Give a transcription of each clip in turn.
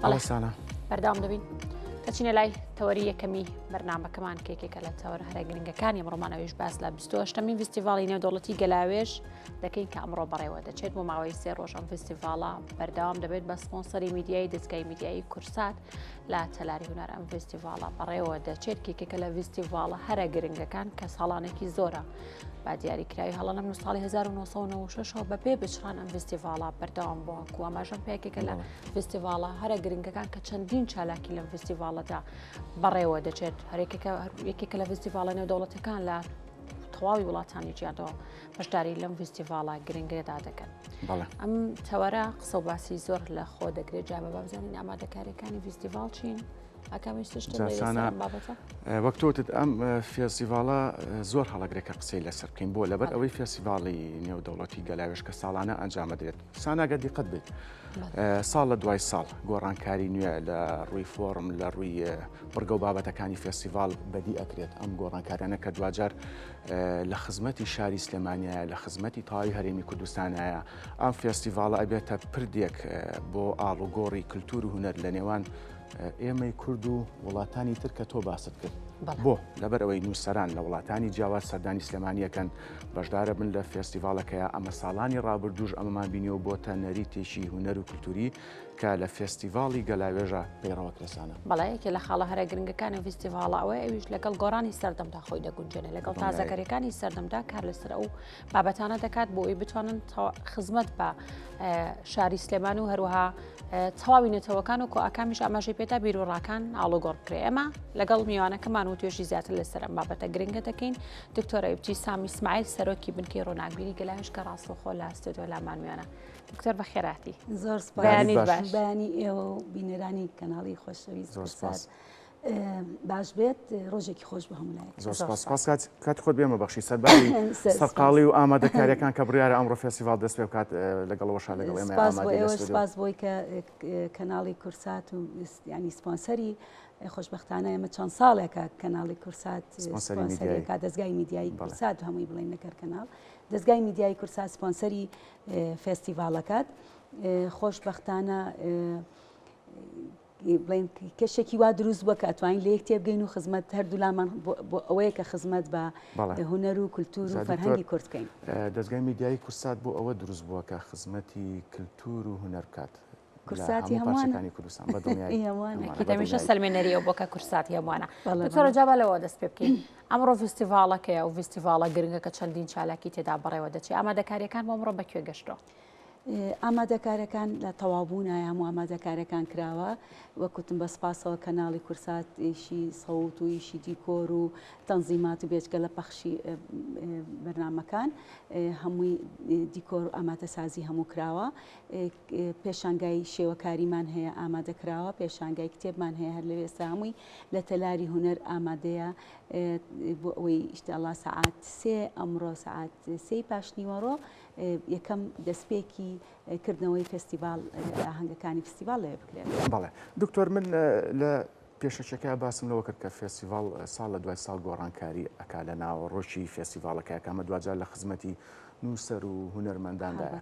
بەڵێ سانا بەردەوام دەبین دەچینە لای تەوەری یەکەمی بەرنامەکەمان کە یەکێکە لە تەوەرە هەرە گرنگەکانی ئەمڕۆمانەوەیش باس لە 28مین فیستیڤاڵی نێودەوڵەتی گەلاوێژ دەکەین کە ئەمڕۆ بەڕێوە دەچێت بۆ ماوەی سێ ڕۆژ ئەم فیستیڤاڵە بەردەوام دەبێت بە سپۆنسەری میدیایی دەزگای میدیایی کورسات لە تەلاری هونەر ئەم فیستیڤاڵە بەڕێوە دەچێت کە یەکێکە لە فیستیڤاڵە هەرە گرنگەکان کە ساڵانێکی زۆرە با دیاریکراوی هەڵەنەم لە ساڵی 1996ەوە بە پێ بچڕان ئەم فیستیڤاڵە بەردەوام بووە کو ئاماژەم پێکێکە لە فیستیڤاڵە هەرە گرنگەکان کە چەندین چالاکی لەم فیستیڤاڵەدا بەڕێوە دەچێت هەرێکێکە یەکێکە لە فیستیڤاڵە نێودەوڵەتەکان لە تەواوی وڵاتانی جیادەوە بەشداری لەم فیستیڤاڵە گرنگەدا دەکەن. ئەم تەوەرە قسە و باسی زۆر لە خۆ دەگرێت جا بە بابزانین ئامادەکاریەکانی فیستیڤاڵ چین؟ وەک تۆتت ئەم فێستیڤاڵە زۆر هەڵەگرێت کە قسەی لەسەر بکەین بۆ لەبەر ئەوەی فێستیڤاڵی نێودەوڵەتی گەلاوێژ کە ساڵانە ئەنجامەدرێت ساناگە دیقەت بێت ساڵ لە دوای ساڵ گۆڕانکاری نوێ لە ڕووی فۆڕم لە ڕووی بڕگە و بابەتەکانی فێستیڤاڵ بەدی ئەکرێت ئەم گۆڕانکاریانە کە دواجار لە خزمەتی شاری سلێمانیایە لە خزمەتی تەواوی هەرێمی کوردستانایە ئەم فێستیڤاڵە ئەبێتە پردێک بۆ ئاڵوگۆڕی کلتور و هونەر لە نێوان ئێمەی کورد و وڵاتانی تر کە تۆ باست کرد بۆ لەبەر ئەوەی نووسەران لە وڵاتانی جیاواز سەردانی سلێمانیەکەن بەشدارە بن لە فێستیڤاڵەکەیا ئەمە ساڵانی ڕابردووش ئەمەمان بینیوە بۆتە نەریتێکی هونەر و کلتوری کە لە فێستیڤاڵی گەلاوێژە پەیڕەوە کرێسانە. بەڵێ یەکێ لە خاڵە هەرە گرنگەکانی فیستیڤاڵە ئەوەیە ئەویش لەگەڵ گۆڕانی سەردەمدا خۆی دەگونجێنێ لەگەڵ تازەکەریەکانی سەردەمدا کار لەسەر ئەو بابەتانە دەکات بۆ ئەوی بتوانن خزمەت بە شاری سلێمان و هەروەها تەواوی نەتەوەکان و کۆئاکامیش ئاماژەی پێدا بیرۆڕاکان ئاڵۆگۆڕ بکرێ ئێمە لەگەڵ میوانەکەمان و توێژی زیاتر لەسەر ئەم بابەتە گرنگە دەکەین دکتۆرە ئیبتیسام ئیسماعیل سەرۆکی بنکەی ڕۆناکبیری گەلاوێژ کە ڕاستەوخۆ لە ستۆدیۆ لامان میوانە دکتۆر بەخێراتی زۆر سپاس باش بەیانی ئێوە و بینەرانی کەناڵی خۆشەویست زۆر سپاس باش بێت ڕۆژێکی خۆش بە هەموو لایەک زۆر سپاس سپاس کات کات خۆت بێمە بەخشی سەرباری سەرقاڵی و ئامادەکاریەکان کە بڕیارە ئەمڕۆ فێستیڤاڵ دەست پێ بکات لەگەڵ وەشا لەگەڵ ئێمە سپاس بۆ ئێوە سپاس بۆی کە کەناڵی کورسات و ینی سپۆنسەری خۆشبەختانە ئێمە چەند ساڵێکە کەناڵی کورسات سپۆنسەریەکە دەزگای میدیایی کورسات هەمووی بڵێن نەکەر کەناڵ دەزگای میدیایی کورسات سپۆنسەری فێستیڤاڵەکات خۆشبەختانە بڵێن کەشێکی وا دروست بووە کە ئەتوانین لە یەک تێبگەین و خزمەت هەردوولامان بۆ ئەوەیە کە خزمەت بە هونەر و کولتوور و فەرهەنگی کورد بکەین. دەزگای میدیایی کورسات بۆ ئەوە دروست بووە کە خزمەتی کلتوور و هونەر بکات کورساتی هەمووانە کوردستان بە دڵنیایی هەمووانە. ئەکید هەمیشە سەلمێنەری ئەو بۆ کە کورساتی هەمووانە. دکتۆرە جا با لەوە دەست پێ بکەین ئەمڕۆ فیستیڤاڵەکەیە و فیستیڤاڵە گرنگە کە چەندین چالاکی تێدا بەڕێوە دەچێت ئامادەکارییەکان بۆ ئەمڕۆ بە کوێ گەشتووە؟ ئامادەکارەکان لە تەواوبوونایە هەموو ئامادەکارەکان کراوە وەک وتم بە سپاسەوە کەناڵی کورسات ئیشی سەوت و ئیشی دیکۆر و تەنزیمات و بێجگە لە پەخشی بەرنامەکان هەمووی دیکۆر و ئامادەسازی هەموو کراوە پێشانگای شێوەکاریمان هەیە ئامادە کراوە پێشانگای کتێبمان هەیە هەر لەوێ ئێستا هەمووی لە تەلاری هونەر ئامادەیە بۆ ئەوەی ئیشتەڵا سەعات سێ ئەمڕۆ سەعات سێی پاشنیوەڕۆ یەکەم دەستپێکی کردنەوەی فێستیڤاڵ ئاهەنگەکانی فستیڤاڵ لەوێ بکرێت. بەڵێ دکتۆر من لە پێشەکیەکە باسم لەوە کرد کە فێستیڤاڵ ساڵ لە دوای ساڵ گۆڕانکاری ئەکا لە ناوەڕۆکی فێستیڤاڵەکە کە ئەمە دواجار لە خزمەتی نووسەر و هونەرمەنداندایە.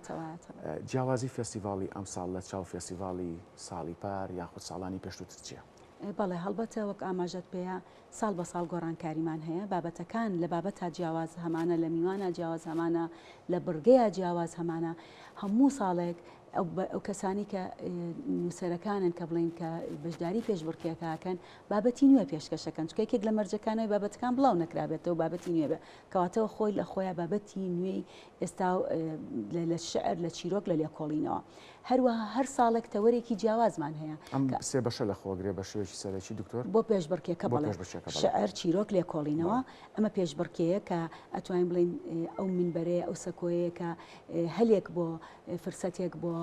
جیاوازی فێستیڤاڵی ئەمساڵ لە چاو فێستیڤاڵی ساڵی پار یاخود ساڵانی پێشووتر چییە؟ بەڵێ هەڵبەتە وەک ئاماژەت پێیە ساڵ بە ساڵ گۆڕانکاریمان هەیە، بابەتەکان لە بابەتا جیاواز هەمانە، لە میوانا جیاواز هەمانە، لە بڕگەیا جیاواز هەمانە، هەموو ساڵێک ئەو کەسانی کە نووسەرەکانن کە بڵێین کە بەشداری پێشبڕکێکە ئەکەن بابەتی نوێ پێشکەشەکەن، چونکە یەکێک لە مەرجەکانەوەی بابەتەکان بڵاو نەکرابێتەوە بابەتی نوێ بێ، کەواتەوە خۆی لە خۆیا بابەتی نوێی ئێستا لە شعر، لە چیرۆک، لە لێکۆڵینەوە. هەروەها هەر ساڵێک تەوەرێکی جیاوازمان هەیە. ئەم سێ بەشە لە خۆگرێ بە شێوەیەکی سەرەکی دکتۆر؟ بۆ پێشبڕکێکە بەڵێ. شعر، چیرۆک، لێکۆڵینەوە. ئەمە پێشبڕکێیە کە ئەتوانین بڵێین ئەو مینبەرەیە، ئەو سەکۆیەیە کە هەلێک بۆ فرسەتێک بۆ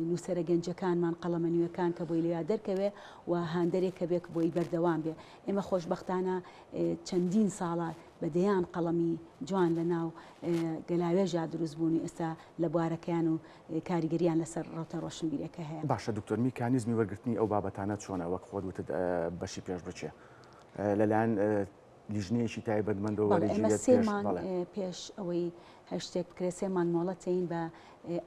نووسەرە گەنجەکانمان، قەڵەمە نوێکان کە بۆی لەویا دەرکەوێ و هاندەرێک هەبێ کە بۆی بەردەوام بێ. ئێمە خۆشبەختانە چەندین ساڵە بە دەیان قەڵەمی جوان لە ناو گەلاوێژا دروست بوون و ئێستا لە بوارەکەیان و کاریگەریان لەسەر ڕەوتە ڕۆشنبیریەکە هەیە. باشە دکتۆر میکانیزمی وەرگرتنی ئەو بابەتانە چۆنە وەک خۆت وتت بەشی پێشبڕکێ لەلایەن لیژنەیەکی تایبەتمەندەوە بەڵێ ئێمە وەرەگیرێت سێ پێش مانگ بەڵێ. پێش ئەوەی. هەر شتێک بکرێت سێ مانگ مۆڵەت تەین بە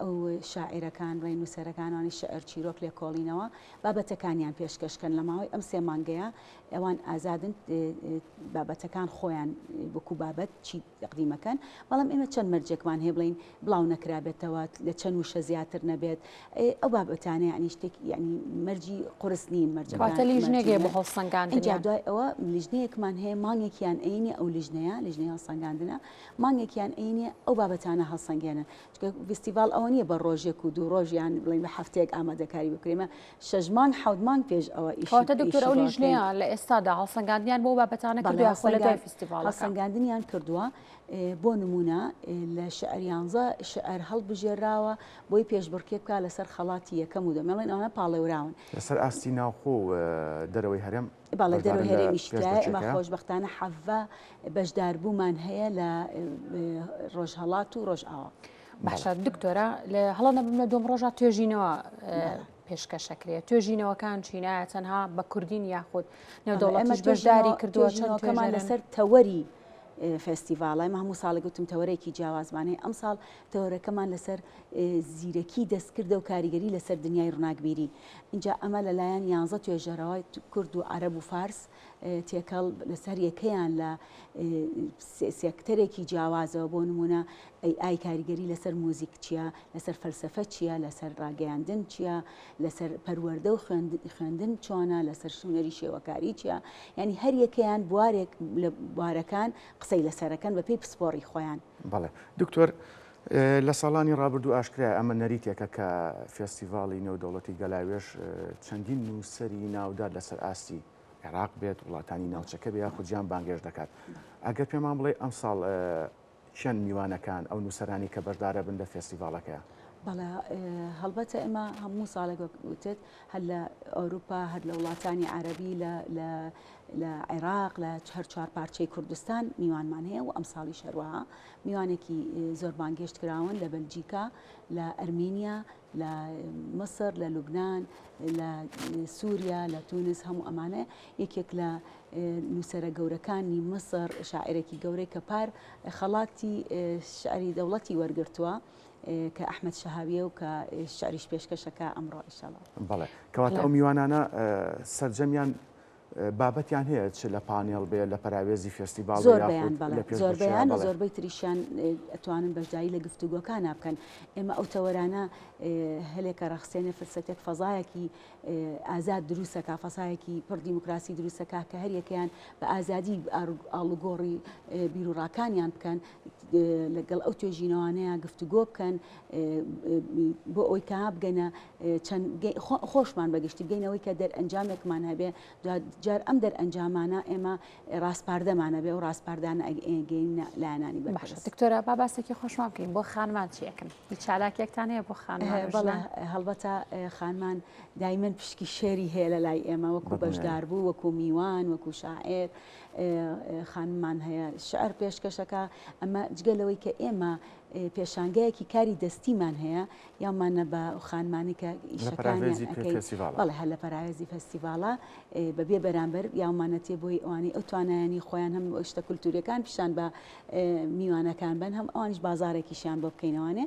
ئەو شاعیرەکان بڵێین نووسەرەکان وانی شعر چیرۆک لێکۆڵینەوە بابەتەکانیان پێشکەش کەن لە ماوەی ئەم سێ مانگەیە ئەوان ئازادن بابەتەکان خۆیان وەکو بابەت چی تەقدیمەکەن بەڵام ئێمە چەند مەرجێکمان هەیە بڵین بڵاو نەکرابێتەوە لە چەند وشە زیاتر نەبێت ئەو بابەتانە یعنی شتێک یعنی مەرجی قورس نین مەرجەکان لیژنێک بۆ هەڵسەنگاندن ئینجا دوای ئەوە لیژنەیەکمان هەیە مانگێکیان ئەینی ئەو لیژنەیە لیژنەی هەڵسەنگاندنە مانگێکیان ئەینی ئەو بابەتانە هەڵسەنگێنن چونکە ڤیستیڤاڵ ئەوە نییە بە ڕۆژێک و دوو ڕۆژ یان بڵێین بە هەفتەیەک ئامادەکاری بکرێ ئێمە شەش مانگ حەوت مانگ پێش ئەوە ئیشی کەواتە دکتۆر ئیشی ئەو بۆ ئەکەین. لیژنەیە لە ئێستادا هەڵسەنگاندنیان بۆ بابەتانە بەڵێ کردووە یاخۆ لە دوای هەڵسەنگان فیستیڤاڵەکە؟ هەڵسەنگاندنیان کردووە بۆ نموونە لە شعر یانزە شعر هەڵبژێراوە بۆی پێشبڕکێ بکا لەسەر خەڵاتی یەکەم و دووەم ئەڵێن ئەوانە پاڵێوراون. لەسەر ئاستی ناوخۆ و دەرەوەی هەرێم بەڵێ بەشدارن دەرەوەی لە هەرێمیش تیایە ئێمە پێشبڕکێکە؟ خۆشبەختانە حەڤە بەشداربوومان هەیە لە ڕۆژهەڵات و ڕۆژئاوا. باشە دکتۆرە لە هەڵە نەبم لە دوم ڕۆژا توێژینەوە پێشکەشەکرێت توێژینەوەکان چینایە تەنها بە کوردین یاخود نێودەوڵەتیش بەشداری کردووە توێژینەوەکەمان لەسەر تەوەری فێستیڤاڵە ئێمە هەموو ساڵێک گوتم تەوەرێکی جیاوازمان هەیە ئەمساڵ تەوەرەکەمان لەسەر زیرەکی دەستکردە و کاریگەری لەسەر دنیای ڕووناکبیری اینجا ئەمە لەلایەن یانزە توێژەرەوە کورد و عەرەب و فارس تێکەڵ لەسەر یەکەیان لە سێکتەرێکی جیاوازەوە بۆ نمونە AI کاریگەری لەسەر موزیک چییە، لەسەر فەلسەفە چییە، لەسەر ڕاگەیاندن چییە، لەسەر پەروەردە و خوێندن چۆنە، لەسەر هونەری شێوەکاری چییە، یانی هەر یەکەیان بوارێک لە بوارەکان قسەی لەسەرەکەن بەپێی پسپۆڕی خۆیان. بەڵێ دکتۆر، لە ساڵانی ڕابردوو ئاشکرایە ئەمە نەریتێکە کە فێستیڤاڵی نێودەوڵەتی گەلاوێژ چەندین نووسەری ناودار لەسەر ئاستی عێراق بێت، وڵاتانی ناوچەکە بێ یاخود جیهان بانگهێشت دەکات. ئەگەر پێمان بڵێی ئەمساڵ کێن میوانەکان، ئەو نووسەرانەی کە بەشدارەبن لە فێستیڤاڵەکەیا؟ بەڵێ هەڵبەتە ئێمە هەموو ساڵێک وەک وتت هەر لە ئەوروپا هەر لە وڵاتانی عەرەبی لە لە لە عێراق لە هەر چوار پارچەی کوردستان میوانمان هەیە و ئەمساڵیش هەروەها میوانێکی زۆر بانگهێشت کراون لە بەلجیکا لە ئەرمینیا لە میسر لە لوبناان لە سووریا لە تونس هەموو ئەمانە یەکێک لە نووسەرە گەورەکانی میسر شاعیرێکی گەورەی کە پار خەڵاتی شعری دەوڵەتی وەرگرتووە کە ئەحمەد شەهاویە و کە شعریش پێشکەشەکە ئەمڕۆ ئیشەڵا. بەڵێ کەواتە ئەو میوانانە سەرجەمیان بابەتیان هەیە چ لە پانێڵ بێ لە پەراوێزی فێستیڤاڵ بێ زۆربەیان یاخود بەڵێ لە پێشبڕکێیا زۆربەیان و بەڵێ. زۆربەی تریشیان ئەتوانن بەشداری لە گفتوگۆکانا بکەن ئێمە ئەو تەوەرانە هەلێکە ڕەخسێنێ فرسەتێک فەزایەکی ئازاد دروستەکا، فەزایەکی پڕ دیموکراسی دروستەکا کە هەریەکەیان بە ئازادی ئاڵوگۆڕی بیروڕاکانیان بکەن، لەگەڵ ئەو توێژینەوانەیە گفتوگۆ بکەن بۆ ئەوەی کە بگەنە چەند خۆشمان بەگشتی بگەینەوەی کە دەرئەنجامێکمان هەبێ جار ئەم دەرئەنجامانە ئێمە ڕاسپاردەمانە بێ و ڕاسپاردانە ئەگەینە لایەنانی بەرپرس. دکتۆرە با باسێکی خۆشمان بکەین بۆ خانمان چیەکەن؟ هیچ چالاکیەکتان هەیە بۆ خانمان و بەڵێ ژنان؟ هەڵبەتە خانمان دایمەن پشکی شێری هەیە لە لای ئێمە وەکو بەدڵنیایی. بەشداربوو وەکو میوان وەکو شاعێر خانممان هەیە شعر پێشکەشەکە ئەمە جگە لەوەی کە ئێمە پێشانگایەکی کاری دەستیمان هەیە یاومانە بە خانمانی کە لە ئیشەکانیان پەراوێزی ئەکەی فێستیڤاڵە. بەڵێ هەر لە پەراوێزی فێستیڤاڵە بە بێ بەرامبەر یاومانەتێ بۆی ئەوانەی ئەو توانایانی خۆیان هەم شتە کولتووریەکان پیشان بە میوانەکان بن هەم ئەوانیش بازارێکیشیان بۆ بکەینەوانێ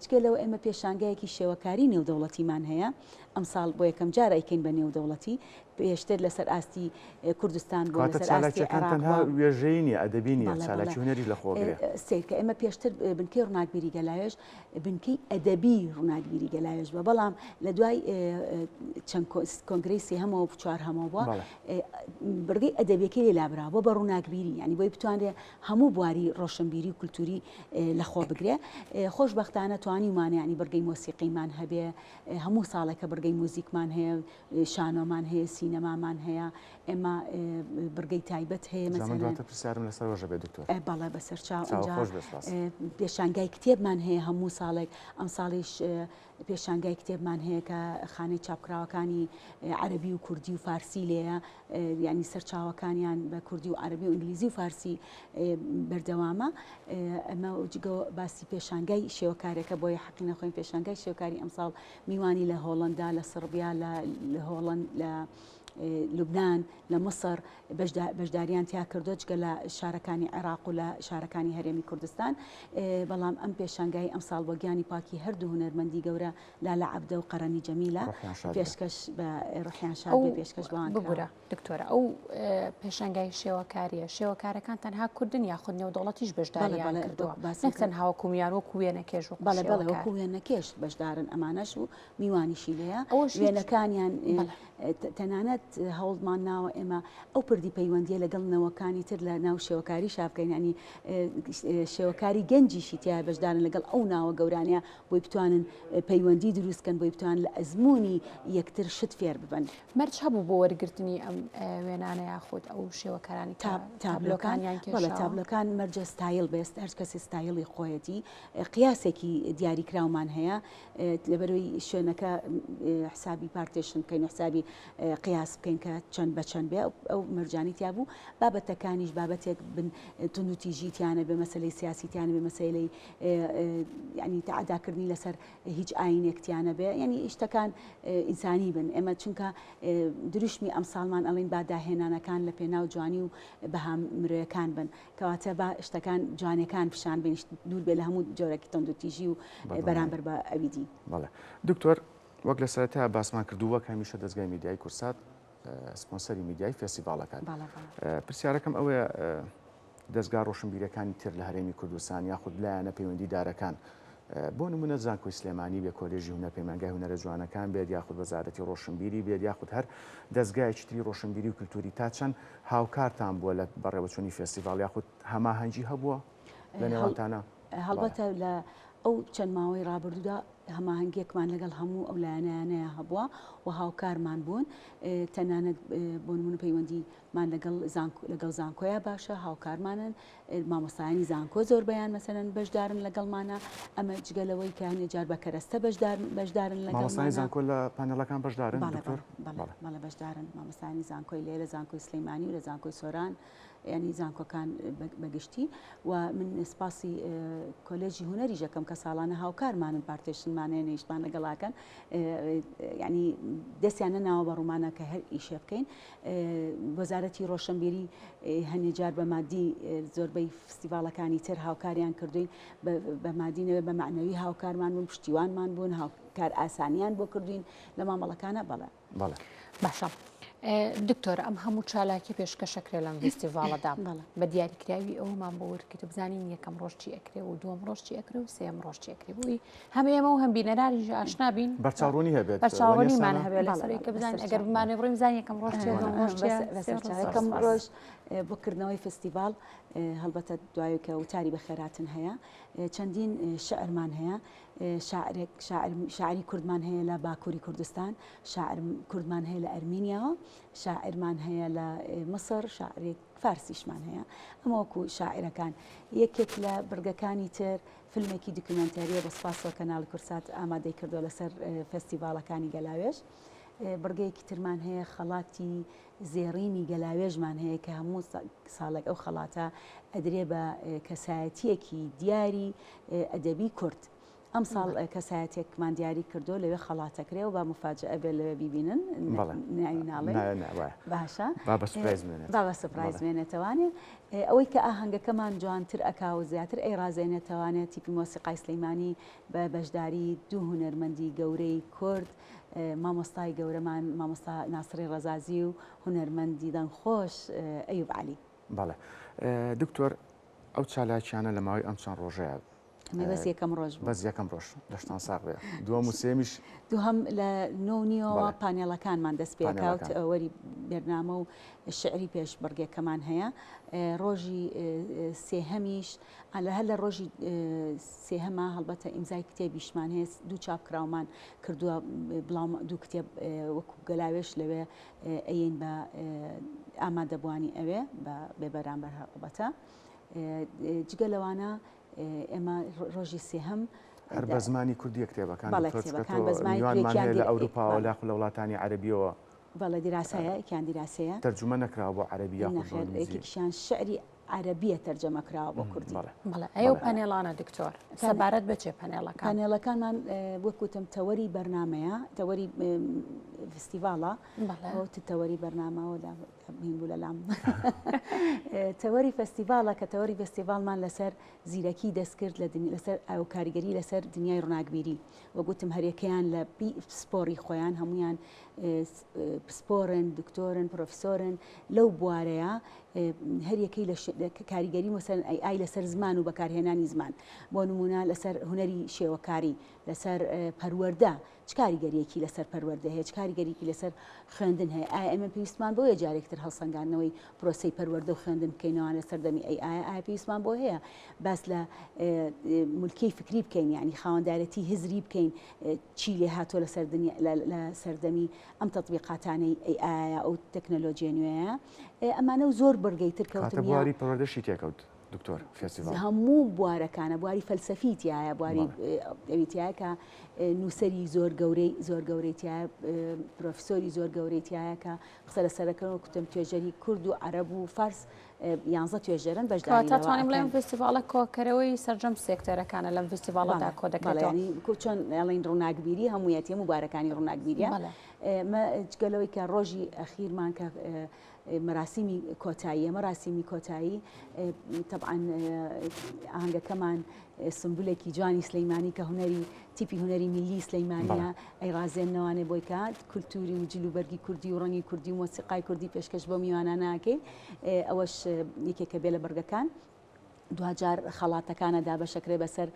جگە لەوە ئێمە پێشانگایەکی شێوەکاری نێودەوڵەتیمان هەیە ئەمساڵ بۆ یەکەم جار ئەیکەین بە نێودەوڵەتی پێشتر لەسەر ئاستی کوردستان بووە کەواتە لەسەر ئاستی چالاکیەکان عێراق تەنها بووە. وێژەیی نییە ئەدەبی نییە بەڵێ بەڵێ چالاکی هونەریش لەخۆ گرێ. سەیرکە ئێمە پێشتر بنکەی ڕووناکبیری گەلاوێژ بنکەی ئەدەبی ڕووناکبیری گەلاوێژ بووە بەڵام لە دوای چەند کۆنگرەی سێهەمەوە و چوارهەمەوە بووە بڕگەی ئەدەبیەکەی لێ لابرا بۆ بە ڕووناکبیری یعنی بۆی بتوانرێ هەموو بواری ڕۆشنبیری و کولتوری لەخۆ بگرێ خۆشبەختانە توانیومانە یعنی بڕگەی مۆسیقیمان هەبێ هەموو ساڵێکە بڕگەی موزیکمان هەیە شانۆمان هەیە سینەمامان هەیە ئێمە بڕگەی تایبەت هەیە مەسەلەن دواتر پرسیارم لەسەر وەژە بێ دکتۆر بەڵێ بەسەرچاو پێشانگای کتێبمان هەیە هەموو ساڵێک ئەمساڵیش پێشانگای کتێبمان هەیە کە خانەی چاپکراوەکانی عەرەبی و کوردی و فارسی لێیە، یانی سەرچاوەکانیان بە کوردی و عەرەبی و ئینگلیزی و فارسی بەردەوامە. ئەمە جگە باسی پێشانگای شێوەکارێکە بۆیە حەقی نەخۆین پێشانگای شێوەکاری ئەمساڵ میوانی لە هۆڵەندا، لە سڕبیا، لە هۆڵەند، لە. لوبنان، لە میسڕ بەشداریان تیا کردووە جگە لە شارەکانی عێراق و لە شارەکانی هەرێمی کوردستان. بەڵام ئەم پێشانگای ئەمساڵ بۆ گیانی پاکی هەردوو هونەرمەندی گەورە لالە عەبدە و قەرەنی جەمیلە پێشکەش بە ڕۆحیان شاد بێ پێشکەش بەوان کراوە. ببورە دکتۆرە ئەو پێشانگای شێوەکاریە شێوەکارەکان تەنها کوردن یاخود نێودەوڵەتیش بەشداریان کردووە نەک تەنها وەکو میان وەکو وێنەکێش وەکو بەڵێ بەڵێ وەکو وێنەکێش بەشدارن ئەمانەش و میوانیشی لێیە وێنەکانیان تەنانەت هەوڵمان ناوە ئێمە ئەو پردی پەیوەندیە لەگەڵ نەوەکانی تر لە ناو شێوەکاری شابکەین ینی شێوەکاری گەنجیشی تیا بەشدارن لەگەڵ ئەو ناوە گەورانە بۆی بتوانن پەیوەندی دروستکەن بۆی بتوان لە ئەزمموی یەکتر شت فێر ببن. مەرج هەبوو بۆ وەرگرتنی ئەم وێنانە یاخود ئەو شێوەکارانی تابلۆکانیان کێشاوە؟ تابلۆکان مەرجە ستایل بێست هەر کەسی ستایلی خۆیەتی قیاسێکی دیاریکراومان هەیە لەبەرەوەی شوێنەکە حسابی partition بکەین و حسابی قیاس بکەین کە چەند بە چەند بێ ئەو مەرجانی تیا بوو بابەتەکانیش بابەتێک بن توندوتیژی تیانە بێ مەسلەی سیاسی تیانە بێ مەسەلەی ینی تەعداکردنی لەسەر هیچ ئاینێک تیانە بێ ینی شتەکان ئینسانی بن ئێمە چونکە دروشمی ئەمساڵمان ئەڵین با داهێنانەکان لە پێناو جوانی و بەها مرۆیەکان بن کەواتە با شتەکان جوانەکان پیشان بین دوور بێ لە هەموو جۆرەکی توندوتیژی و بەرامبەر بە ئەوی دی. بەڵێ دکتۆر وەک لە سەرەتا باسمان کردو وەک هەمیشە دەزگای میدیای کورسات سپۆنسەری میدیای فێستیڤاڵەکان پرسیارەکەم ئەوەیە دەزگا ڕۆشنبیرەکانی تر لە هەرێمی کوردستان یاخود لایەنە پەیوەندیدارەکان بۆ نمونە زانکۆی سلێمانی بێ کۆلێژی هونەر پەیمانگای هونەرە جوانەکان بێت یاخود وەزارەتی ڕۆشنبیری بێت یاخود هەر دەزگایەکی تری ڕۆشنبیری و کلتوری تا چەند هاوکارتان بووە لە بەڕێوەچوونی فێستیڤاڵ یاخود هەماهەنگی هەبووە لە نێوانتانە؟ هەڵبەتە لە ئەو چەند ماوەی ڕابردوودا هەماهەنگیەکمان لەگەڵ هەموو ئەو لایەنانەیە هەبووە و هاوکارمان بوون تەنانەت بۆ نمونە پەیوەندی مان لەگەڵ زانکۆ لەگەڵ زانکۆیا باشە هاوکارمانن مامۆستایانی زانکۆ زۆربەیان مەسەلەن بەشدارن لەگەڵمانە ئەمە جگە لەوەی کە هەنێ جار بە کەرەستە بەشدار بەشدارن لەگەڵمانە. مامۆستایانی زانکۆ لە پانێڵەکان بەشدارن بەڵێ دکتۆر؟ بەڵێ بەڵێ بەشدارن مامۆستایانی زانکۆی لێرە زانکۆی سلەیمانی و لە زانکۆی سۆران ینی زانکۆکان بەگشتی و من سپاسی کۆلێژی هونەریش ئەکەم کە ساڵانە هاوکارمانن partition مان هەیە نەیشتمان لەگەڵاکەن ینی دەستیان نەناوە بە ڕوومانە کە هەر ئیشێ بکەین وەزارەتی ڕۆشنبیری هەنێ جار بە مادی زۆربەی فستیڤاڵەکانی تر هاوکاریان کردوین بە مادی نەوێ بە مەعنەوی هاوکارمان بوون پشتیوانمان بوون هاوکار ئاسانیان بۆ کردوین لە مامەڵەکانە بەڵێ. بەڵێ. باشە دکتۆر ئەم هەموو چالاکی پێشکەشەکرێ لەم فیستیڤاڵەدا بە دیاریکراوی ئەومان بۆ ورکرد بزانین یەکەم ڕۆژ چی ئەکرێ و دووەم ڕۆژ چی ئەکرێ و سێم ڕۆژ چی ئەکرێ بووی هەم ئێمە و هەم بینەرانیش ئاشنا بین. بەرچاوڕوونی هەبێت. بەرچاوڕوونیمان هەبێت لەسەر ئەوەی کە بزانین ئەگەر بمانەوێت بڕۆین بزانین یەکەم ڕۆژ چییە، دووەم ڕۆژ چییە، سێ ڕۆژ چییە. یەکەم ڕۆژ بۆ کردنەوەی فستیڤاڵ هەڵبەتە دوای کە وتاری بەخێرهاتن هەیە چەندین شعرمان هەیە شاعرێک شاعری کوردمان هەیە لە باکووری کوردستان شاعر کوردمان هەیە لە ئەرمینیاوە شاعرمان هەیە لە میسر شاعرێک فارسیشمان هەیە ئەمە وەکو شاعرەکان یەکێک لە بڕگەکانی تر فیلمێکی دیکومێنتارییە بە سوپاسەوە کەناڵی کورسات ئامادەی کردووە لەسەر فێستیڤاڵەکانی گەلاوێژ. بڕگەیەکی ترمان هەیە خەڵاتی زێڕینی گەلاوێژمان هەیە کە هەموو ساڵێک ئەو خەڵاتە ئەدرێ بە کەسایەتییەکی دیاری ئەدەبی کورد. ئەمساڵ کەسایەتێکمان دیاری کردو لەوێ خەڵاتەکرێ و با مفاجئە بێت لەوێ بیبینن ناوی ناڵێ باشە با بە surprise بمێنێتەوانێ ئەوەی کە ئاهەنگەکەمان جوانتر ئەکا و زیاتر ئەیڕازێنێتەوانێ تیپی مۆسیقای سلیمانی بە بەشداری دوو هونەرمەندی گەورەی کورد مامۆستای گەورەمان مامۆستا ناسڕی ڕەزازی و هونەرمەندی دەنگخۆش ئەیوب عەلی. بەڵێ دکتۆر ئەو چالاکیانە لە ماوەی ئەم چەند ڕۆژەیە ئەمە بەس یەکەم ڕۆژ بوو. بەس یەکەم ڕۆژ لەشتان ساغ بێ. دووەم و سێیەمیش؟ دووهەم لە نۆ و نیوەوە پانێڵەکانمان دەست پێ ئەکا و وەری بەرنامە و شیعری پێشبڕگێکەمان هەیە. ڕۆژی سێهەمیش لە هەر لە ڕۆژی سێهەما هەڵبەتە ئیمزای کتێبیشمان هەیە دوو چاپکراومان کردووە بڵاو دوو کتێب وەکو گەلاوێژ لەوێ ئەیەین بە ئامادەبووانی ئەوێ بە بێ بەرامبەر هەڵبەتە. جگە لەوانە ئێمە ڕۆژی سێهەم هەر بە زمانی کوردیە کتێبەکان بەڵێ دکتۆر چونکە کتێبەکان تۆ بە زمانی میوانمان کوردیە هەیە لە ئەوروپاوە بەڵێ یاخود لە وڵاتانی عەرەبیەوە بەڵێ دیراسەیە یەکیان دیراسەیە تەرجومە نەکراوە بۆ عەرەبی یاخود بۆ نەخێر ئینگلیزی یەکێکیشیان شعری. عەرەبیە تەرجەمە کراوە بۆ کوردی. بەڵێ ئەی ئەو پەنێڵانە دکتۆر سەبارەت بە چێ پەنێڵەکان؟ پەنێڵەکانمان وەک وتم تەوەری بەرنامەیە، تەوەری فستیڤاڵە، تەوەری بەرنامەوە هین بوو لەلام تەوەری فستیڤاڵە کە تەوەری فستیڤاڵمان لەسەر زیرەکی دەستکرد لە لەسەر ئەو کاریگەری لەسەر دنیای ڕووناکبیری وەک وتم هەریەکەیان لە پسپۆڕی خۆیان هەمویان پسپۆرن دکتۆرن پرۆفیسۆرن لەو بوارەیە هەریەکەی لە کاریگەری مەسەلەن ئەی ئای لەسەر زمان و بەکارهێنانی زمان بۆ نمونە لەسەر هونەری شێوەکاری لەسەر پەروەردە چ کاریگەریەکی لەسەر پەروەردە هەیە چ کاریگەریکی لەسەر خوێندن هەیە ئایا ئێمە پێویستمان بۆیە جارێکتر هەڵسەنگاندنەوەی پرۆسەی پەروەردە و خوێندن بکەینەوە لە سەردەمی ئەی ئایا ئایا پێویستمان بۆ هەیە باس لە ملکی فکری بکەین یعنی خاوەندارەتی هزری بکەین چی لێ هاتووە لەسەر دنیا لە سەردەمی ئەم تەتبیقاتانەی ئەی ئایا ئەو تەکنەلۆجیە نوێیە ئەمانە و زۆر بڕگەی تر کەوتم بواری پەروەردەشی تێکەوت دکتۆر فێستیڤاڵ هەموو بوارەکانە بواری فەلسەفی تایە بواری ئەوی تایە کە نووسەری زۆر گەورەی زۆر گەورەی تایە پرۆفیسۆری زۆر گەورەی تایە کە قسە لەسەرەکەن و کوتم توێژەری کورد و عەرەب و فارس یانزە توێژەرن بەشداری کەواتە توانین بڵێین فیستیڤاڵە کۆکەرەوەی سەرجەم سێکتەرەکانە لەم فیستیڤاڵەدا کۆ دەکرێتەوە. بەڵێ چۆن ئەڵێن ڕووناکبیری هەموویەتی هەموو بارەکانی ڕووناکبیریە ئێمە جگە لەوەی کە ڕۆژی ئەخیرمان کە مەراسیمی کۆتاییە مەراسیمی کۆتایی تەبعەن ئاهەنگەکەمان سمبولێکی جوانی سلەیمانی کە هونەری تیپی هونەری میللی سلەیمانیە ئەی ڕازێننەوانێ بۆی کە کولتوری و جل و بەرگی کوردی و ڕەنگی کوردی و مۆسیقای کوردی پێشکەش بۆ میوانانە ئەکەین ئەوەش یەکێکە بێ لە بڕگەکان. دواجار خەڵاتەکانە دابەشەکرێ بەسەر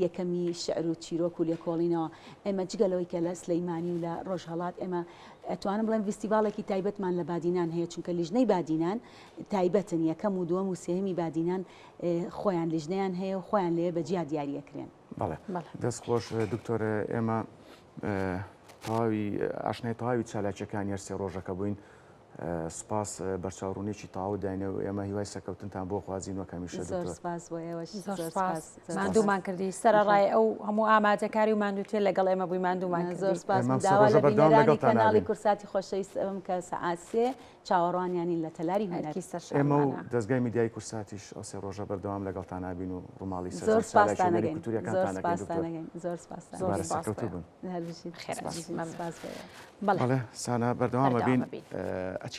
یەکەمی شعر و چیرۆک و لێکۆڵینەوە ئێمە جگە لەوەی کە لە سلەیمانی و لە ڕۆژهەڵات ئێمە ئەتوانم بڵێم ڤیستیڤاڵێکی تایبەتمان لە بادینان هەیە چونکە لیژنەی بادینان تایبەتن یەکەم و دووەم و سێهەمی بادینان خۆیان لیژنەیان هەیە و خۆیان لێ بە جیا دیاریەکرێن. بەڵێ دەست خۆش دکتۆر ئێمە تەواوی ئاشنای تەواوی چالاکیەکانی هەر سێ ڕۆژەکە بووین سوپاس بەرچاوڕوونیەکی تەواو داینە و ئێمە هیوای سەرکەوتنتان بۆ خوازین وەک هەمیشە زۆر سپاس بۆ ئێوەش زۆر سپاس ماندوومان کردی سەرەڕای ئەو هەموو ئامادەکاری و ماندووتێ لەگەڵ ئێمە بووی ماندوومان کردی زۆر سپاس داوا لە بینەرانی کەناڵی کورساتی خۆشەویست ئەوم کە سەعات سێ چاوەڕوانیانین لە تەلاری هونەر. ئێمە و دەزگای میدیایی کورساتیش ئەو سێ ڕۆژە بەردەوام لەگەڵتان ئەبین و ڕووماڵی سەرجەم چالاکی هونەری کولتوورییەکانتان ئەکەین دکتۆر. زۆر سپاستان دووبارە سەرکەوتوو بن. هەر بژیت. سپاس بۆ ئێوە. بەڵێ سانا بەردەوام ئەبین ئەچینەوە.